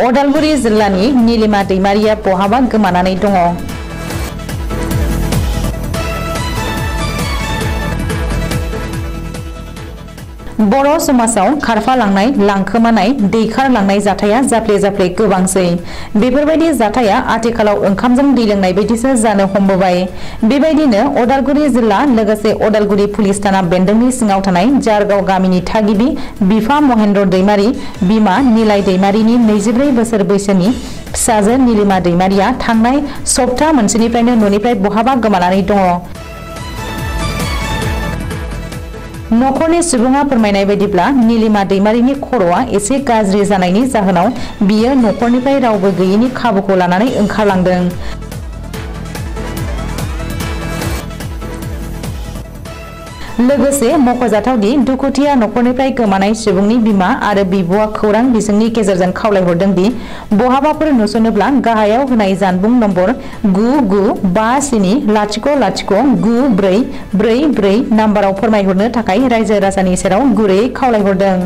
अदालगुरि जिल्लानि नीलिमा दैमारिया बहाबा गोमानानै दङ। बर' समाजाव खारफालांनाय लांखोमानाय दैखारलांनाय जाथाया जाफ्ले गोबांसै। बेफोरबायदि जाथाया आथिखालाव ओंखामजों दै लोंनाय बायदिसो जानो हमबोबाय। बेबायदिनो अदालगुरि जिल्ला लोगोसे अदालगुरि पुलिस थाना बेन्दोंनि सिङाव थानाय जारगाव गामिनि थागिबि बिफा महेन्द्र दैमारि, बिमा नीलाय दैमारिनि 24 बोसोर बैसोनि फिसाजो नीलिमा दैमारिया थांनाय सप्ता मोनसेनिफ्रायनो न'निफ्राय बहाबा गोमानानै दङ। नखरनि सुबुङा फोरमायनाय बायदिब्ला नीलिमा दैमारिनि खर'आ एसे गाज्रि जानायनि जाहोनाव बियो नखरनिफ्राय रावबो गैयिनि खाबुखौ लानानै ओंखारलांदों। लोगोसे मख'जाथावदि दुखुथिया नखरनिफ्राय गोमानाय सुबुंनि बिमा आरो बिब'आ खौरां बिजोंनि गेजेरजों खावलायहरदों दि बहाबाफोर नुसनोब्ला गाहायाव होनाय जानबुं नम्बर 9957094444 नाम्बाराव फोरमायहरनो थाखाय रायजो राजानि सेराव गुरैयै खावलायहरदों।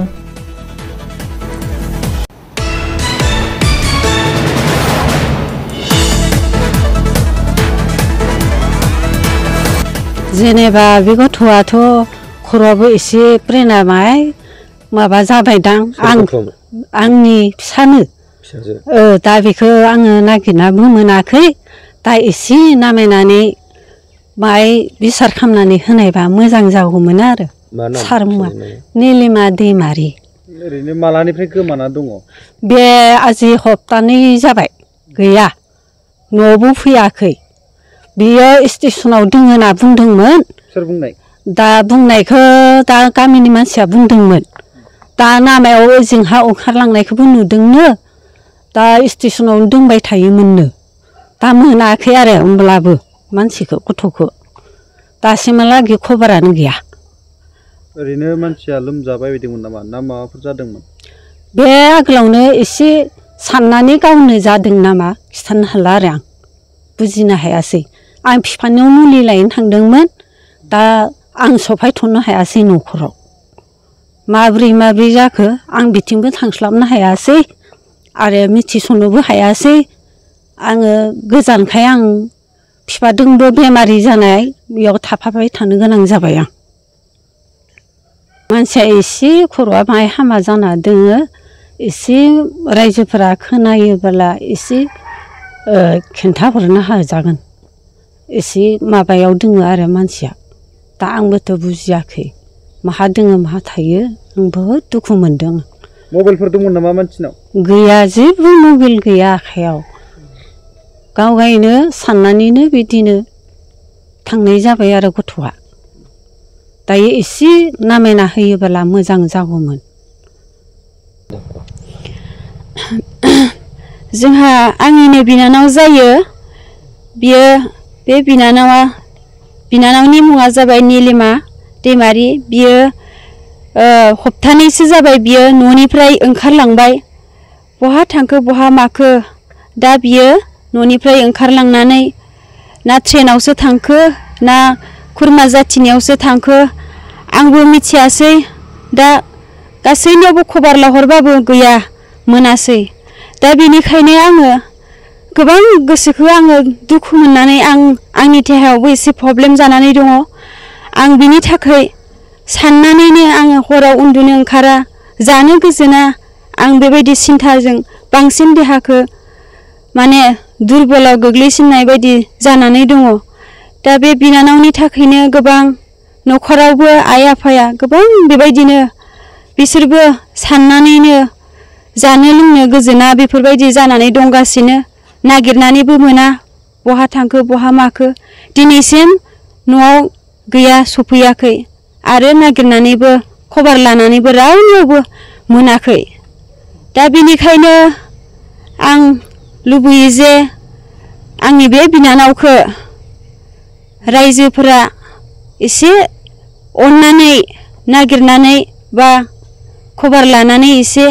जेनेबा बे गथ'आथ' खर'आबो एसे ब्रेनामाय माबा जाबायदां आंनि फिसानो दा बेखौ आङो नागिरनाबो मोनाखै। दा एसे नामायनानै बाय बिसार खालामनानै होनायबा मोजां जागौमोन आरो। सारमुआ नीलिमा दैमारि। ओरैनो मालानिफ्राय गोमाना दङ? बे आजि हप्तानै जाबाय गैया, न'आवबो फैयाखै। बियो स्टेसनाव दङ होनना बुंदोंमोन। सोर बुंनाय? दा बुंनायखौ दा गामिनि मानसिया बुंदोंमोन। दा लामायाव ओजोंहा ओंखारलांनायखौबो नुदोंनो। दा स्टेसनावनो दंबाय थायोमोननो। दा मोनाखै आरो होमब्लाबो मानसिखौ गथ'खौ दासिमहालागै खबरानो गैया। ओरैनो मानसिया लोमजाबाय बायदोंमोन नामा ना माबाफोर जादोंमोन? बे आगोलावनो एसे साननानै गावनो जादों नामा खिथानो हाला आरो आं बुजिनो हायासै। आं बिफानियाव मुलि लायनो थांदोंमोन। दा आं सफायथ'नो हायासै न'खराव। माब्रै जाखो आं बिथिंबो थांस्लाबनो हायासै आरो मिथिसननोबो हायासै। आङो गोजानखाय आं बिफादोंबो बेमारि जानाय बेयाव थाफाबाय थानो गोनां जाबाय आं। मानसिया एसे खर'आ बाहाय हामा जाना दोङो। एसे रायजोफोरा खोनायोब्ला एसे खिन्थाहरनो हाजागोन। एसे माबायाव दोङो आरो मानसिया। दा आंबोथ' बुजियाखै माहा दोङो माहा थायो। आं बहुद दुखु मोनदों। मबाइलफोर दंमोन नामा मानसिनाव? गैया, जेबो मबाइल गैया आखाइयाव। गावगायनो साननानैनो बिदिनो थांनाय जाबाय आरो गथ'आ। दायो एसे नामायना होयोब्ला मोजां जागौमोन। जोंहा आंनिनो बिनानाव जायो। बियो बे बिनानावनि मुङा जाबाय नीलिमा दैमारि। बियो हप्तानैसो जाबाय बियो न'निफ्राय ओंखारलांबाय। बहा थांखो बहा माखो दा बियो न'निफ्राय ओंखारलांनानै ना ट्रेनावसो थांखो ना खुरमा जाथिनियावसो थांखो आंबो मिथियासै। दा गासैनियावबो खबर लाहरबाबो गैया, मोनासै। दा बेनिखायनो आङो गोबां गोसोखौ आङो दुखु मोननानै आंनि देहायावबो एसे प्रब्लेम जानानै दङ। आं बिनि थाखाय साननानैनो आङो हराव उन्दुनो ओंखारा, जानो गोजोना। आं बेबायदि सिन्थाजों बांसिन देहाखौ माने दुरबलाव गोग्लैसिननाय बायदि जानानै दङ। दा बे बिनानावनि थाखायनो गोबां न'खरावबो आइ आफाया गोबां बेबायदिनो बिसोरबो साननानैनो जानो लोंनो गोजोना बेफोरबायदि जानानै दंगासिनो। नागिरनानैबो मोना बहा थांखो बहा माखो। दिनैसिम न'आव गैया, सफैयाखै आरो नागिरनानैबो खबर लानानैबो रावनियावबो मोनाखै। दा बेनिखायनो आं लुबैयो जे आंनि बे बिनानावखौ रायजोफोरा एसे अननानै नागिरनानै बा खबर लानानै एसे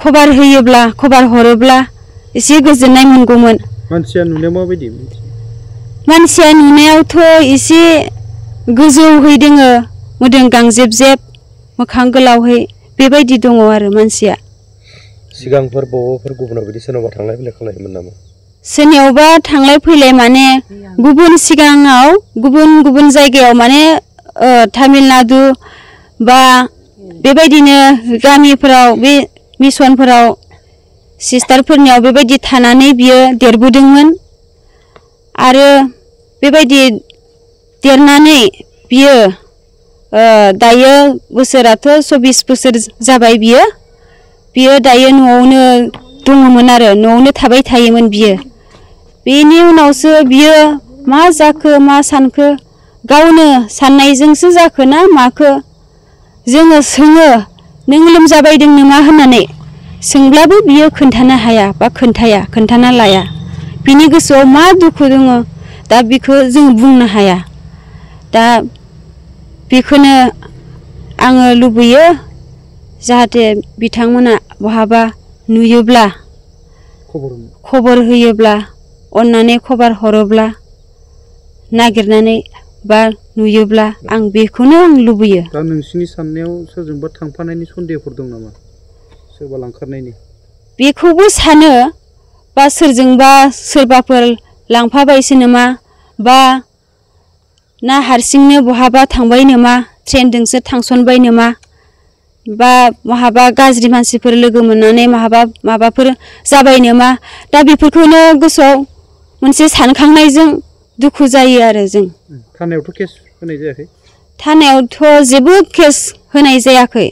खबर होयोब्ला खबर हरोब्ला एसे गोजोननाय मोनगौमोन। मानसिया नुनायाव माबायदि? मानसिया नुनायावथ' एसे गोजौहै दोङो, मोदोम गांजेब जेब, मोखां गोलावहै बेबायदि दङ आरो मानसिया। सिगांफोर बबावबाफोर गुबुनाव बिदि सोरनावबा थांलाय फैलाय खालामनायमोन नामा? सोरनियावबा थांलाय फैलाय माने गुबुन सिगाङाव गुबुन गुबुन जायगायाव माने तामिलनाडु बा बेबायदिनो गामिफोराव बे मिसनफोराव सिस्टारफोरनियाव बेबायदि थानानै बियो देरबोदोंमोन आरो बेबायदि देरनानै बियो दायो बोसोराथ' 24 बोसोर जाबाय बियो दायो न'आवनो दङमोन आरो न'आवनो थाबाय थायोमोन बियो। बेनि उनावसो बियो मा जाखो मा सानखो गावनो साननायजोंसो जाखो ना माखो जोङो सोङो नों लोमजाबायदों नामा होननानै सोंब्लाबो बियो खोन्थानो हाया बा खोन्थाना लाया। बिनि गोसोआव मा दुखु दङ दा बेखौ जों बुंनो हाया। दा बेखौनो आङो लुबैयो जाहाथे बिथांमोना बहाबा नुयोब्ला खबर होयोब्ला अन्नानै खबर हरोब्ला नागिरनानै बा नुयोब्ला आं बेखौनो आं लुबैयो। दा नोंसिनि साननायाव सोरजोंबा थांफानायनि सन्देहफोर दं नामा? सोरबा लांखारनायनि? बेखौबो सानो बा सोरजोंबा सोरबाफोर लांफाबायसो नामा बा ना हारसिंनो बहाबा थांबाय नामा ट्रेनजोंसो थांसनबाय नामा बा बहाबा गाज्रि मानसिफोर लोगो मोननानै माबाफोर जाबाय नामा दा बेफोरखौनो गोसोआव मोनसे सानखांनायजों दुखु जायो आरो जों। थानायावथ' केस होनाय जायाखै? थानायावथ' जेबो केस होनाय जायाखै।